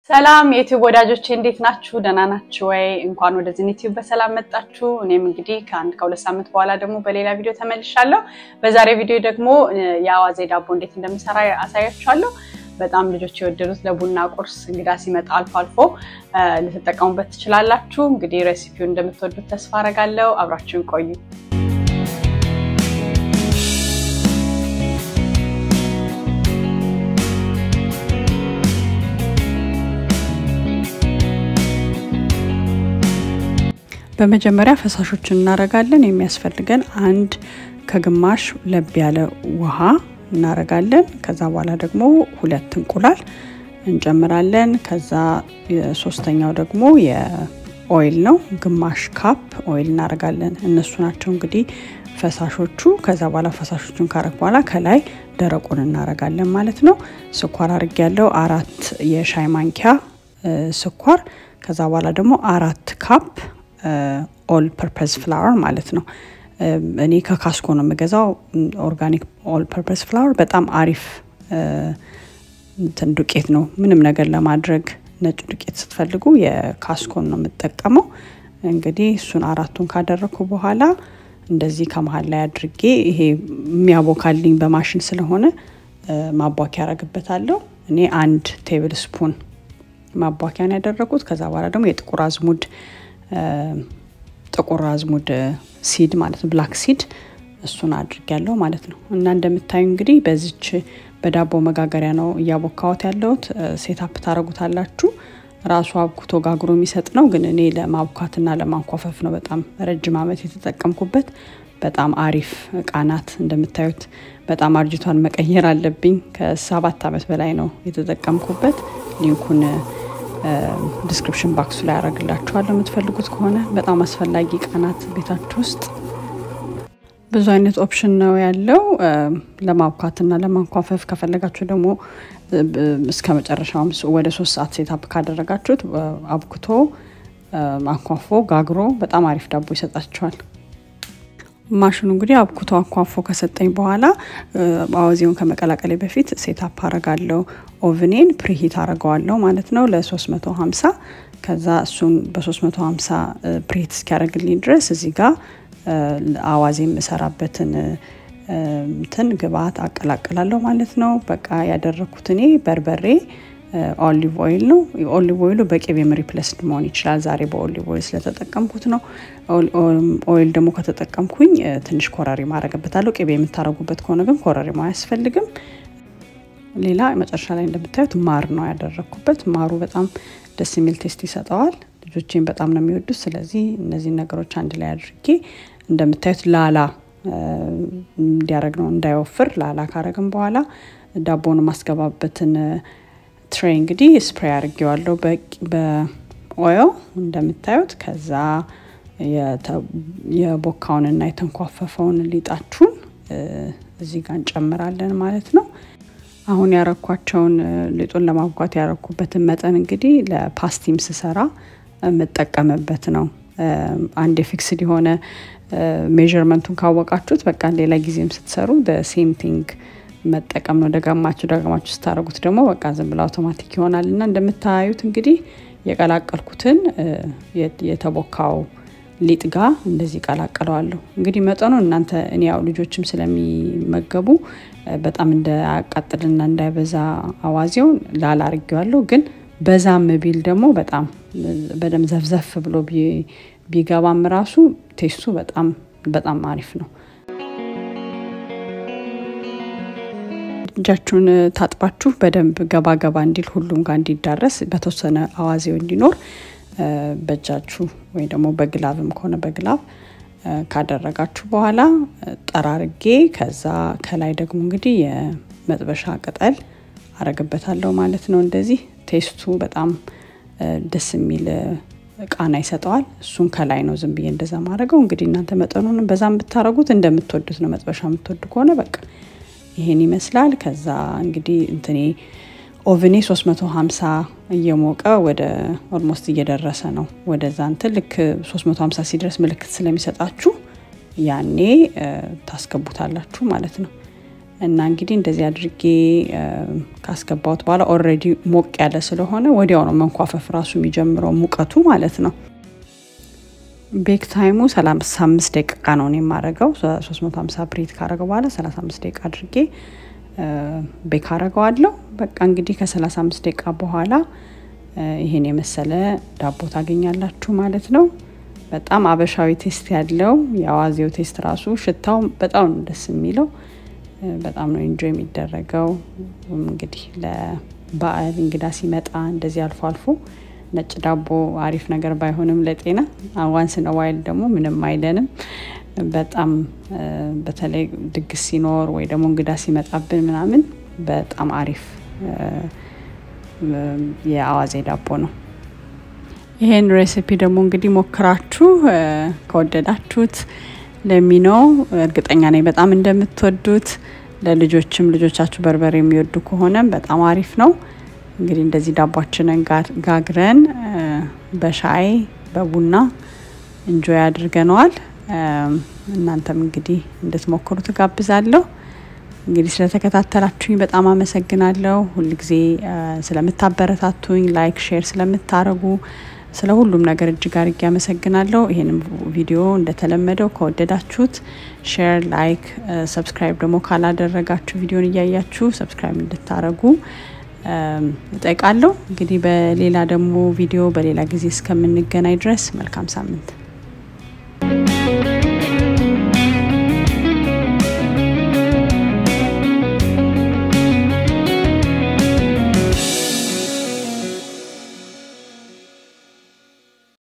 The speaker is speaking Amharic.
ሰላም የዩቲዩብ ወዳጆቼ፣ እንዴት ናችሁ? ደህና ናችሁ ወይ? እንኳን ወደዚህ ዩቲዩብ በሰላም መጣችሁ። እኔም እንግዲህ ከ1 ከ2 ሳምንት በኋላ ደግሞ በሌላ ቪዲዮ ተመልሻለሁ። በዛሬ ቪዲዮ ደግሞ የአዋዜ ዳቦ እንዴት እንደምሰራ አሳያችኋለሁ። በጣም ልጆች የወደዱት፣ ለቡና ቁርስ እንግዳ ሲመጣ አልፎ አልፎ ልትጠቀሙበት ትችላላችሁ። እንግዲህ recipe ውን እንደምትወዱት ተስፋ አረጋለሁ። አብራችሁን ቆዩ። በመጀመሪያ ፈሳሾችን እናረጋለን። የሚያስፈልገን 1.5 ለብ ያለ ውሃ እናረጋለን። ከዛ በኋላ ደግሞ ሁለት እንቁላል እንጨምራለን። ከዛ ሶስተኛው ደግሞ የ oil ነው፣ ግማሽ cup oil እናረጋለን። እነሱ ናቸው እንግዲህ ፈሳሾቹ። ከዛ በኋላ ፈሳሾቹን ካረግ በኋላ ከላይ ደረቁን እናረጋለን ማለት ነው። ስኳር አርጌያለው፣ 4 የሻይ ማንኪያ ስኳር። ከዛ በኋላ ደግሞ 4 cup all purpose flour ማለት ነው። እኔ ከ Costco ነው የምገዛው። Organic all purpose flour በጣም አሪፍ እንትን ዱቄት ነው። ምንም ነገር ለማድረግ ነጭ ዱቄት ስትፈልጉ የ Costco ን ነው የምጠቀመው። እንግዲህ እሱን አራቱን ካደረግኩ በኋላ እንደዚህ ከመሀል ላይ አድርጌ፣ ይሄ የሚያቦካልኝ በማሽን ስለሆነ ማቧኪያ ያረግበታለሁ። እኔ 1 tablespoon ማቧኪያን ያደረኩት። ከዛ በኋላ ደግሞ የጥቁር አዝሙድ፣ ጥቁር አዝሙድ seed ማለት ነው፣ black seed፣ እሱን አድርጌያለሁ ማለት ነው። እና እንደምታዩ እንግዲህ በዚች በዳቦ መጋገሪያ ነው እያቦካሁት ያለሁት። Set up ታረጉታላችሁ። ራሱ አብኩቶ ጋግሮ የሚሰጥ ነው። ግን እኔ ለማብኳትና ለማንኳፈፍ ነው በጣም ረጅም ዓመት የተጠቀምኩበት። በጣም አሪፍ እቃ ናት። እንደምታዩት በጣም አርጅቷን፣ መቀየር አለብኝ። ከ7 ዓመት በላይ ነው የተጠቀምኩበት። Link ኡን description box ኡ ላይ ያደርግላችኋለሁ የምትፈልጉት ከሆነ። በጣም አስፈላጊ እቃ ናት ቤታችሁ ውስጥ። ብዙ አይነት option ነው ያለው ለማብኳትና ለማንኳፈፍ። ከፈለጋችሁ ደግሞ እስከ መጨረሻውም ወደ 3 ሰዓት set up ካደረጋችሁት አብኩቶ፣ አንኳፎ፣ ጋግሮ በጣም አሪፍ ዳቦ ይሰጣችኋል። ማሽኑ እንግዲህ አብኩቶ አንኳፎ ከሰጠኝ በኋላ አዋዜውን ከመቀላቀሌ በፊት set up አረጋለሁ። Oven ኤን preheat አረገዋለሁ ማለት ነው ለ350። ከዛ እሱን በ350 preheat እስኪያደርግልኝ ድረስ እዚህ ጋር አዋዜ የምሰራበትን እንትን ግብአት አቀላቅላለሁ ማለት ነው። በቃ ያደረኩት እኔ በርበሬ፣ olive oil ነው። Olive oil ኡ በቅቤም replaced መሆን ይችላል። ዛሬ በ olive oil ስለተጠቀምኩት ነው። Oil ደግሞ ከተጠቀምኩኝ ትንሽ ኮረሪማ አረግበታለሁ። ቅቤ የምታረጉበት ከሆነ ግን ኮረሪማ አያስፈልግም። ሌላ መጨረሻ ላይ እንደምታዩት ማር ነው ያደረግኩበት። ማሩ በጣም ደስ የሚል taste ይሰጠዋል። ልጆቼም በጣም ነው የሚወዱት። ስለዚህ እነዚህን ነገሮች አንድ ላይ አድርጌ እንደምታዩት ላላ እንዲያደርግ ነው፣ እንዳይወፍር። ላላ ካረግም በኋላ ዳቦውን ማስገባበትን tray እንግዲህ spray አድርጌዋለሁ በ oil እንደምታዩት። ከዛ የቦካውንና የተንኳፈፈውን ሊጣችሁን እዚህ ጋር እንጨምራለን ማለት ነው። አሁን ያረኳቸውን ሊጡን ለማብኳት ያረኩበትን መጠን እንግዲህ ለፓስቲም ስሰራ የምጠቀምበት ነው። አንድ fixed የሆነ measurement ኡን ካወቃችሁት በቃ ሌላ ጊዜም ስትሰሩ same thing መጠቀም ነው። ደጋማችሁ ደጋማችሁ ስታደርጉት ደግሞ በቃ ዝም ብሎ አውቶማቲክ ይሆናል። እና እንደምታዩት እንግዲህ የቀላቀልኩትን የተቦካው ሊጥ ጋር እንደዚህ ቀላቀለዋለሁ። እንግዲህ መጠኑ እናንተ፣ እኔ ያው ልጆችም ስለሚመገቡ በጣም እንዳያቃጥልና እንዳይበዛ አዋዜውን ላላ አርጌዋለሁ። ግን በዛም ቢል ደግሞ በጣም በደንብ ዘፍዘፍ ብሎ ቢገባም ራሱ taste ኡ በጣም በጣም አሪፍ ነው። እጃችሁን ታጥባችሁ በደንብ ገባ ገባ እንዲል፣ ሁሉም ጋር እንዲዳረስ፣ በተወሰነ አዋዜው እንዲኖር በእጃችሁ ወይ ደግሞ በ glove ም ከሆነ በ glove ካደረጋችሁ በኋላ ጠራርጌ ከዛ ከላይ ደግሞ እንግዲህ የመጥበሻ ቅጠል አረግበታለሁ ማለት ነው። እንደዚህ taste ኡ በጣም ደስ የሚል ቃና ይሰጠዋል። እሱን ከላይ ነው ዝም ብዬ እንደዛ ማድረገው። እንግዲህ እናንተ መጠኑን በዛም ብታረጉት እንደምትወዱት ነው። መጥበሻ የምትወዱ ከሆነ በቃ ይሄን ይመስላል። ከዛ እንግዲህ እንትኔ oven ኤ 350 እየሞቀ ወደ almost እየደረሰ ነው። ወደዛ እንትን ልክ 350 ሲደርስ ምልክት ስለሚሰጣችሁ ያኔ ታስገቡታላችሁ ማለት ነው። እና እንግዲህ እንደዚህ አድርጌ ካስገባሁት በኋላ already ሞቅ ያለ ስለሆነ ወዲያው ነው መንኳፈፍ ራሱ የሚጀምረው ሙቀቱ ማለት ነው። Bake time ኡ 35 ደቂቃ ነው እኔ የማረገው። 350 preheat ካረገው በኋላ 35 ደቂቃ አድርጌ bake አረገዋለሁ። በቃ እንግዲህ ከ35 ደቂቃ በኋላ ይሄን የመሰለ ዳቦ ታገኛላችሁ ማለት ነው። በጣም አበሻዊ taste ያለው፣ የአዋዜው taste ራሱ ሽታው በጣም ነው ደስ የሚለው። በጣም ነው enjoy የሚደረገው። እንግዲህ ለበዓል እንግዳ ሲመጣ እንደዚህ አልፎ አልፎ ነጭ ዳቦ አሪፍ ነገር ባይሆንም ለጤና once in a while ደግሞ ምንም አይለንም። በጣም በተለይ ድግስ ሲኖር ወይ ደግሞ እንግዳ ሲመጣብን ምናምን በጣም አሪፍ የአዋዜ ዳቦ ነው። ይሄን recipe ደግሞ እንግዲህ ሞክራችሁ ከወደዳችሁት let me know። እርግጠኛ ነኝ በጣም እንደምትወዱት። ለልጆችም፣ ልጆቻችሁ በርበሬ የሚወዱ ከሆነም በጣም አሪፍ ነው። እንግዲህ እንደዚህ ዳቧችንን ጋግረን በሻይ በቡና enjoy አድርገነዋል። እናንተም እንግዲህ እንድትሞክሩ ትጋብዛለሁ። እንግዲህ ስለተከታተላችሁኝ በጣም አመሰግናለሁ። ሁልጊዜ ስለምታበረታቱኝ፣ like፣ share ስለምታረጉ፣ ስለ ሁሉም ነገር እጅግ አድርጌ አመሰግናለሁ። ይሄንም ቪዲዮ እንደተለመደው ከወደዳችሁት share፣ like፣ subscribe ደግሞ ካላደረጋችሁ ቪዲዮን እያያችሁ subscribe እንድታረጉ እጠይቃለሁ። እንግዲህ በሌላ ደግሞ ቪዲዮ በሌላ ጊዜ እስከምንገናኝ ድረስ መልካም ሳምንት።